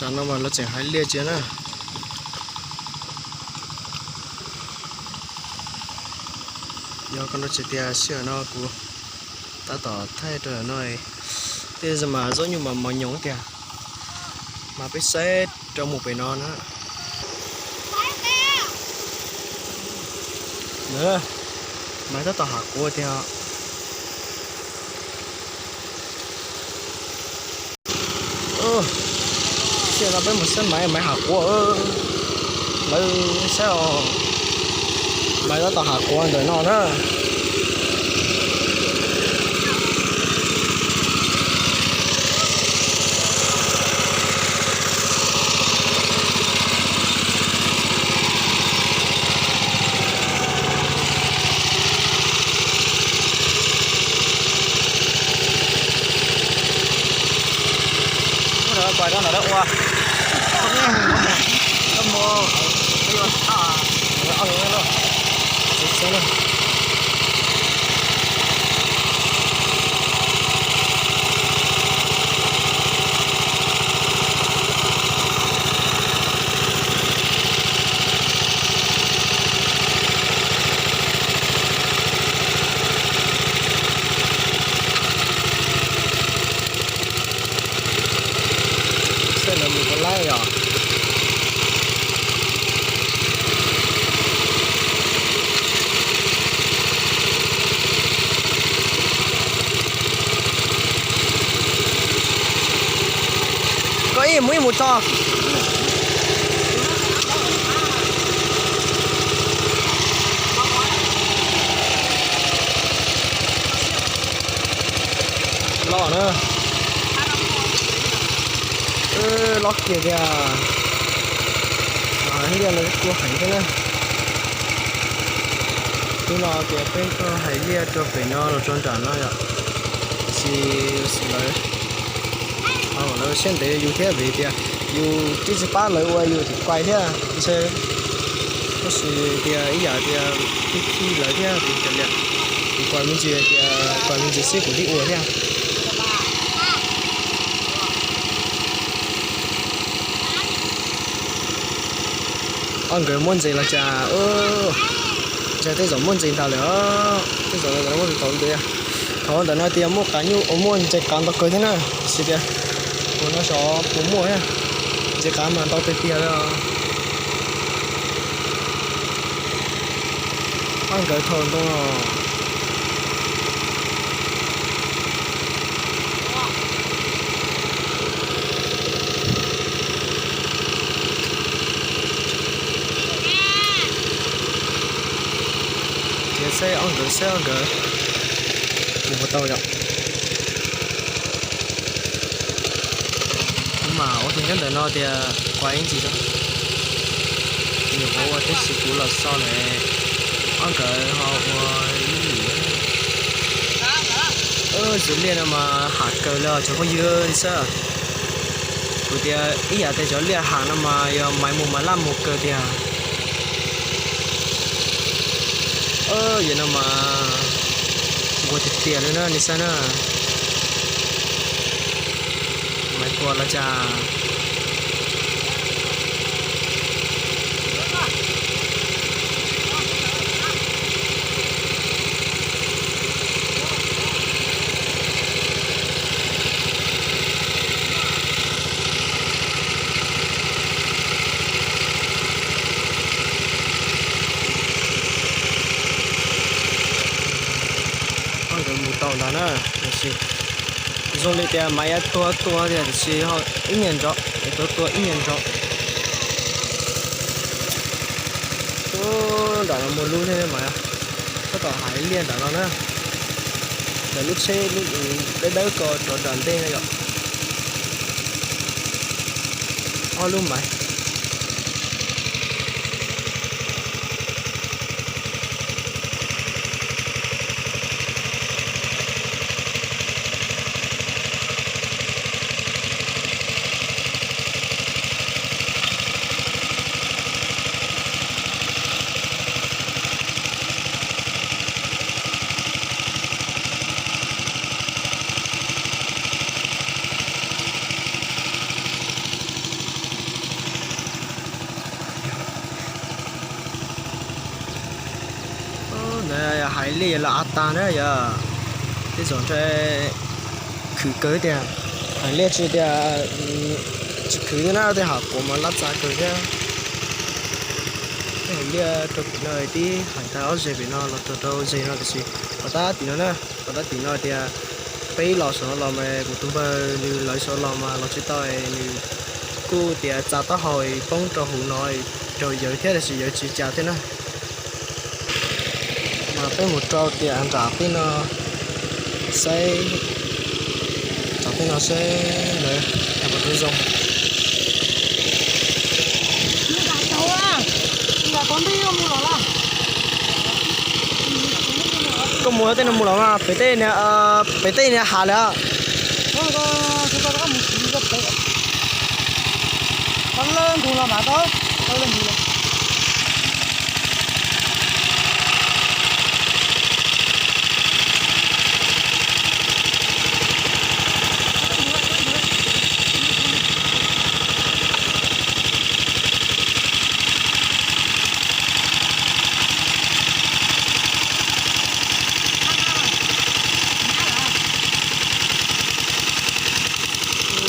Tam no mas lawv tseem haiv liaj cia na. Yog koj no tsis tias sij hawm no kuv tab tom thaij rau no, tej zaum mas zaub nyuj mas mos nyoos tiag. Mas peb saib rau mus pem no na. Mas tab tom hav quav tiag. Sij hawm no peb mus saib Maiv, Maiv hav quav. Lawv saib os, Maiv tab tom hav quav ntawm no na. Saib lawv mus puas laib os. Koj ib mus ib mus tso. Los na. Los kiag tiag. Liaj no kuj heev thiab na. Hnub no tias peb tuaj hais liaj rau pem no los rau nram no yom. Tiam sis lawv, lawv siab ntev yus thiab vim tias yus twb tsis pab lawv ua yus tsis kuai thiab ntshe. Tab sis tias ib yam tias twb khib lawv thiab vim tias kuas me ntsis tias kuas me ntsis xwb kuv twb ua thiab. Ob nkawd muab ntses los cas, ntshai tej zaum muab ntses ntag lawm os. Tej zaum muab ntses tau ntawd. Thaum ntawm no tias muaj qav nyuj, muaj ntses qav ntau kawg thiab na, tiam sis tias ua no xyov puas muaj thiab. Ntses qav mas ntau tiag tiag li. Ob nkawd thaum ntoo. Ces saib ob nkawd, saib ob nkawd mus puas tau yom. Kuv mam ua tus nyob ntawm no tias kuv ib ntsis, nyuam qhuav ua tib si kuv los so lawm, ob nkawd ho ua ib lwm. Cov liaj no mas hav kawg li os cov phooj ywg xwb. Kuv tias ib yam tias cov liaj hav no mas yog maiv mus mas laj mus kawg tiag. Yam no mas nquag tiag tiag li na nej saib na. Maiv puas los cas. Ob nkawd mus tau ntag na, tiam sis zoo li tias maiv yuav tuag tuag tiag tiam sis ib nyuag nrov, es tuag tuag ib nyuag nrov. Nram no muaj lub thiab mas, tab tom hais liaj nram no na, ntawm lub tsheb dawb dawb ko rov nram ntej no yom. Ob lub maiv. Hais liaj yog los av tag na yog, tej zaum ntshe khwv kawg tiag. Hais liaj tsis tias tsis khwv thiab na, tej ham quav mas lab txav kawg thiab. Tej hais liaj rau tim no tib hais tag ob zeg pem no los rau rau zeg no tiam sis pov tab tim no na, pov tab tim no tias peb los saum no los mas kuv tus npawg nws lawv saum los mas los tsis tau, nws kuj tias txav taub hau poob rau hauv no, raug yawv thiab tiam sis yawv tsis cas thiab na. Mas peb mus rau tias nram tej no saib, nram tej no saib lawv puas tau zoo. Koj mus tej no mus los mas pem tej, pem tej niag hav lawm.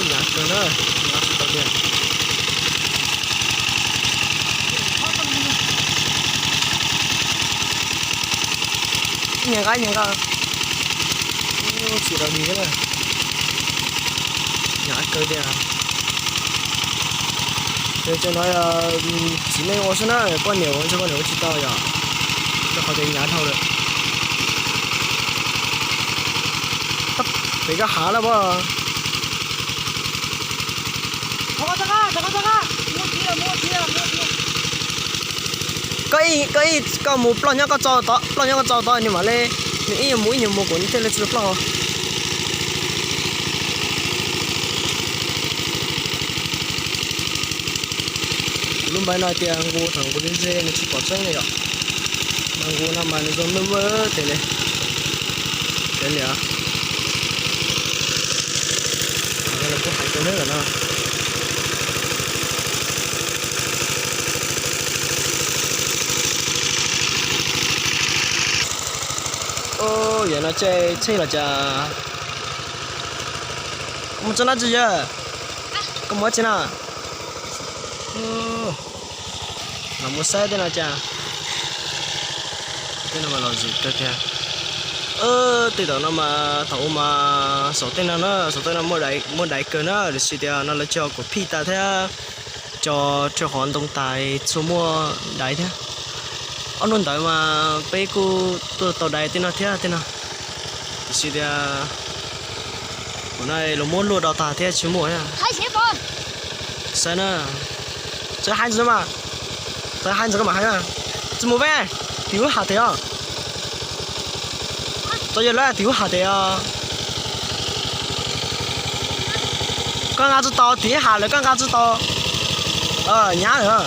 Hnyav kawg na, hnyav tsis tau tiag. Ib nyuag nqa, ib nyuag nqa. Tsis tau dig thiab na. Hnyav kawg tiag. Ces cov no txiv neej ua xwb na, poj niam ua, poj niam ua tsis tau yom, rau qhov tias hnyav dhau lawm. Pem koj hav lawm pob. Koj ib, koj ib, koj mus ploj nyob koj tso tod, ploj nyob koj tso tod, nws mam li, nws ib nyuag mus ib nyuag mus, kuv thiaj li tsis tau ploj. Kuv lub npe no tias nqus, thaum nqus ze ze nws tsis pom tseeb li yom. Mas nqus no mas nws zoo lwj vwj tes li, tes li. Kuj hais rau neb lawm no. Yam no tseg tsheej los cas? Koj mus tso na tsis yog? Koj mus tsi na? Los mus saib tej no cas. Tej no mas los zim kawg tiag. Tej tom no mas thaum ub mas saum tej no na, saum tej no muaj daiv kawg na, tiam sis tias no lawv tso kuv phij tas thiab, tso rau qhov ntoo tas txhua muaj daiv thiab. Ob hnub ntawd mas peb kuj tuaj tau daiv tej no thiab tej no, tiam sis tias kuv no los muab luaj do tag thiab tsis muaj. Saib na, txawm hais ntxawm mas, txawm hais ntxawm koj mam hais na. Tsis mus peb tim ub hav tes os. Txawm yog lawv tim ub hav tes os. Koj nqa tsis tau, tim hav lawm koj nqa tsis tau. Nyab lawm.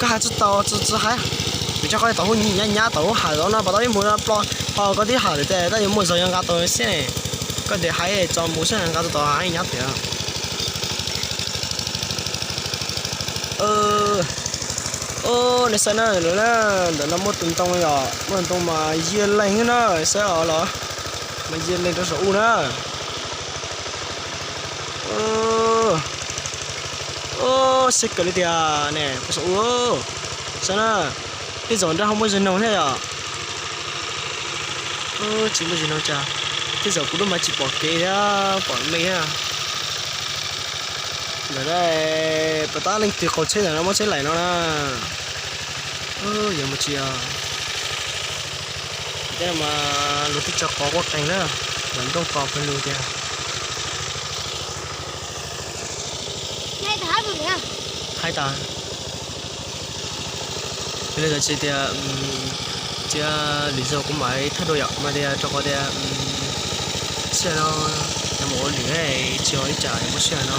Koj hais tsis tau, tsis hais. Vim rau qhov tau hub nyab nyab tau hub hav no pas tau ib mus no plo, ho koj tib hav lawm tes tab yuav muaj zog yuav nqa tau xwb ne. Koj ntes hais tso mus xwb nqa tau tau hais nyab tiag. Nej saib na, ntawm no muaj tus ntoo yom, muaj tus ntoo mas yiag leeg na, saib os los, mas yiag leeg rau saum ub na. Siab kawg li tiag ne, rau saum ub. Saib na, tej zaum nrab ho muaj zig noog thiab yom. Tsis muaj zig noog cas, tej zaum kuv lub mas tsis pom kev thiab pom me thiab. Ntawm no pas tab leej twg qaug tsheb ntawm no muab tsheb laim no na. Yuav mus tsis os. Tej no mas luag twb tso qos quaj qees na, ntawm nrooj qos pes lug tiag. Hais tas, yog li ntawd tsis tias, cia lwm zaug kuv mam thawj dua yom, mas tias rau qhov tias sij hawm no yuav mus ua lwm, tsis ua ib tsam yuav muaj sij hawm no.